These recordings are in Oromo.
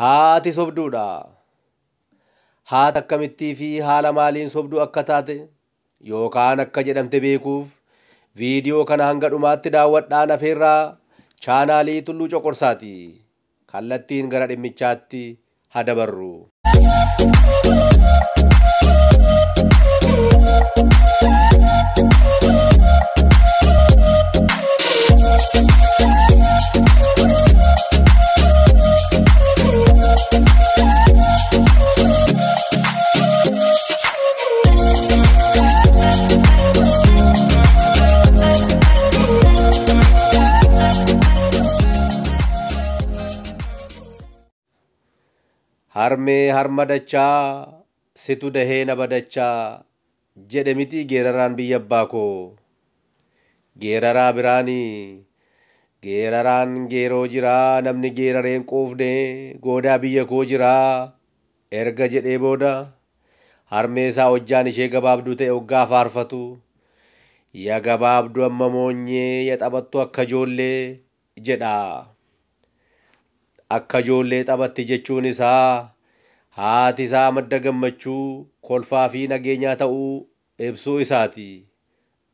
Haati sobduudha. Haati akkamittii fi haala maaliin sobduu akka taate yookaan akka jedhamte beekuuf viidiyoo kana hanga dhumaatti daawwadhaan afeerraa chaanaalii Tulluu Coqorsaati. Kallattiin gara dhimmichaatti haa dabarru. Harmee harma dachaa situ dahee na badachaa jedhe miti geeraraan biyya abbaa koo. Geeraraa biraanii geeraraan geeroo jiraa namni geerareen quufne goodaa biyya koo jiraa erga jedhee booda harmee isaa hojjaan ishee gabaabduu ta'e hoggaa faarfatu ya gabaabduu amma moonyee ya taphattu akka ijoollee jedha. Akka ijoollee taphatti jechuun isaa haati isaa madda gammachuu kolfaa fi nageenyaa ta'uu ibsuu isaati.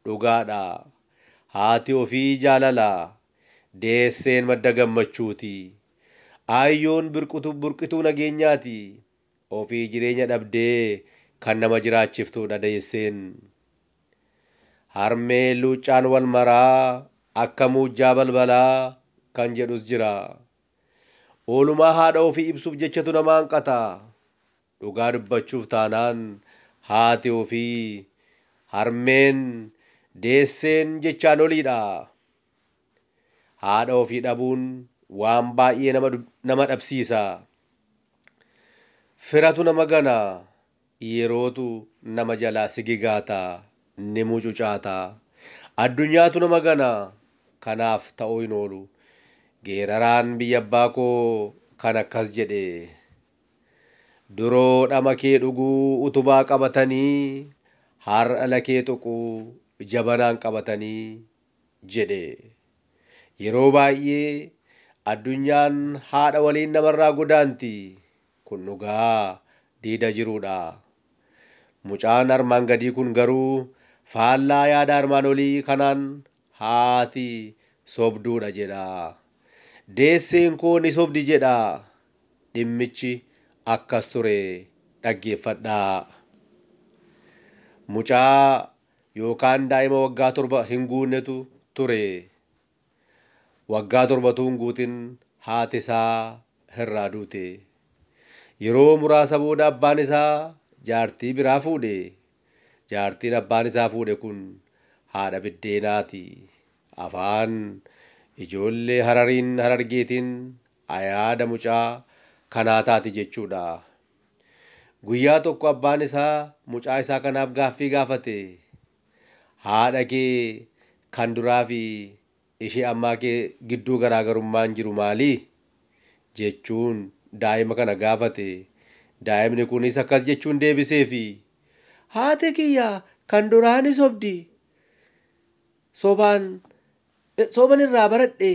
Dhugaadha. Haati ofii jaalala. Deesseen madda gammachuuti. Aayyoon burqituu nageenyaati. Ofii jireenya dhabdee kan nama jiraachiftudha deesseen. Harmee luuccaan wal maraa akka muujjaa balbalaa kan jedhus jira. Oolumaa haadha ofii ibsuuf jechatu nama hanqata. Dhugaa dubbachuuf taanaan haati ofii harmeen deesseen jechaan oliidha. Haadha ofii dhabuun waan baay'ee nama dhabsiisa. Firatu nama gana. Yerootu nama jalaa sigigaata. Ni mucucaata. Addunyaatu nama gana. Kanaaf ta'uu hin oolu. Geeraraan biyya abbaa koo kan akkas jedhe. Duroo dhama kee dhuguu utubaa qabatanii har'a lakee tuquu jabanaan qabatanii jedhe. Yeroo baay'ee addunyaan haadha waliin namarraa godaanti. Kun dhugaa diida jiruudha. Mucaan armaan gadii kun garuu faallaa yaada armaan olii kanaan haati sobduudha jedha. Deesseen koo ni sobdi jedha. Dhimmichi akkas ture dhaggeeffadhaa. Mucaa yookaan daa'ima waggaa 7 hin guunnetu ture. Waggaa 7 hin guutin haati isaa irraa duute. Yeroo muraasa booda abbaan isaa jaartii biraa fuudhe. Jaartiin abbaan isaa fuudhe kun haadha biddeenaati. Afaan ijoollee Harariin Harargeetiin ayaada mucaa kanaa taati jechuudha. Guyyaa tokko abbaan isaa mucaa isaa kanaaf gaaffii gaafate. Haadha kee kan duraa fi ishee ammaa kee gidduu garaagarummaan jiru maali? Jechuun daa'ima kana gaafate. Daa'imni kunis akkas jechuun deebiseefi. Haati kiyya kan duraa ni sobdi. Soban irraa baradhe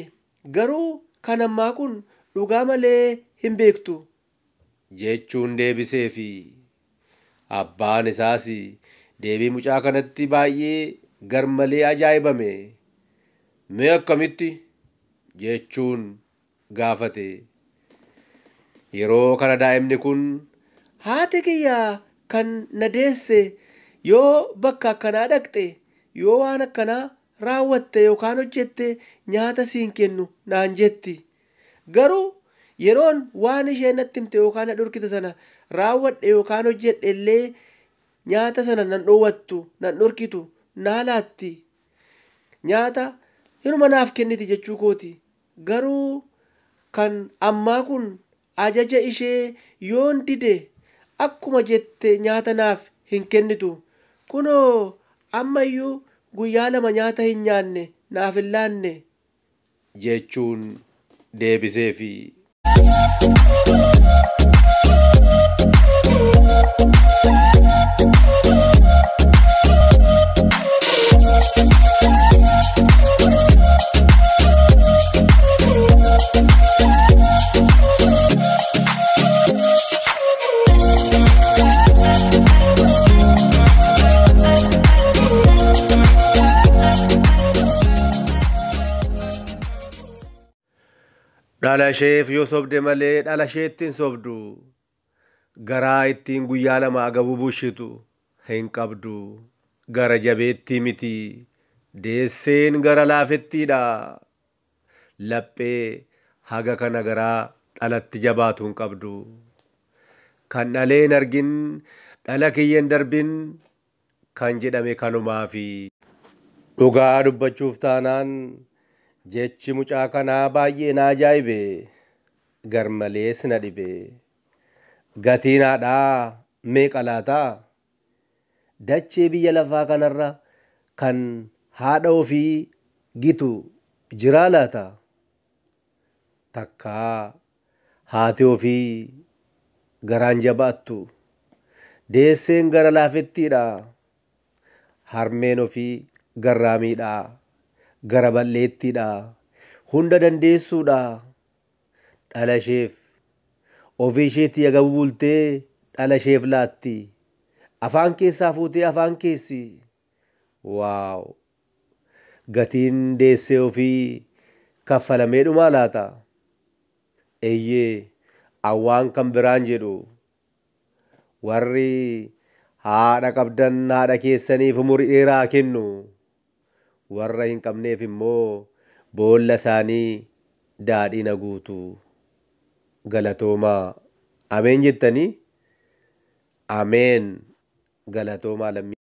garuu kan ammaa kun dhugaa malee hin beektu jechuun deebiseefi. Abbaan isaas deebii mucaa kanatti baay'ee garmalee ajaa'ibame. Mee akkamitti jechuun gaafate. Yeroo kana daa'imni kun haati kiyya kan na deesse yoo bakka akkanaa dhaqxe yoo waan akkanaa raawwatte yookaan hojjette nyaata siin kennu naan jetti. Garuu yeroon waan isheen natti himte yookaan na dhorkite sana raawwadhe yookaan hojjedhe illee nyaata sana nan dhoowwattu nan dhorkitu naa laatti. Nyaata hinuma naaf kenniti jechuu kooti. Garuu kan ammaa kun ajaja ishee yoon dide akkuma jette nyaata naaf hin kennitu. Kunoo ammayyuu guyyaa 2 nyaata hin nyaanne naaf hin laanne jechuun deebiseefi. Dhala isheef yoo sobde malee dhala isheetti hin sobdu. Garaa ittiin guyyaa lama agabuu bushitu hin qabdu. Gara jabeettii miti. Deesseen gara laafettiidha. Laphee haga kana garaa dhalatti jabaatu hin qabdu. Kan dhalee hin argin dhala kiyya hin darbin kan jedhame kanumaafi. Dhugaa dubbachuuf taanaan jechi mucaa kanaa baay'ee na ajaa'ibe. Garmalees na dhibe. Gatiin haadhaa meeqa laataa? Dachee biyya lafaa kanarra kan haadha ofii gitu jiraa laata? Takkaa haati ofii garaan jabaattu. Deesseen gara laafettiidha. Harmeen ofii garraamiidha. Gara bal'eettiidha. Hunda dandeessuudha. Dhala isheef ofii isheetti agabuu bultee dhala isheef laatti. Afaan keessaa fuutee afaan keessi. Waaw! Gatiin deessee ofii kaffalamee dhumaa laata? Eeyyee awwaan kan biraan jedhu warri haadha qabdan haadha keessaniif umurii dheeraa kennu. Warra hin qabneef immoo boolla isaanii daadhiin haguutu. Galatoomaa. Ameen jettanii? Ameen. Galatoomaa lammii.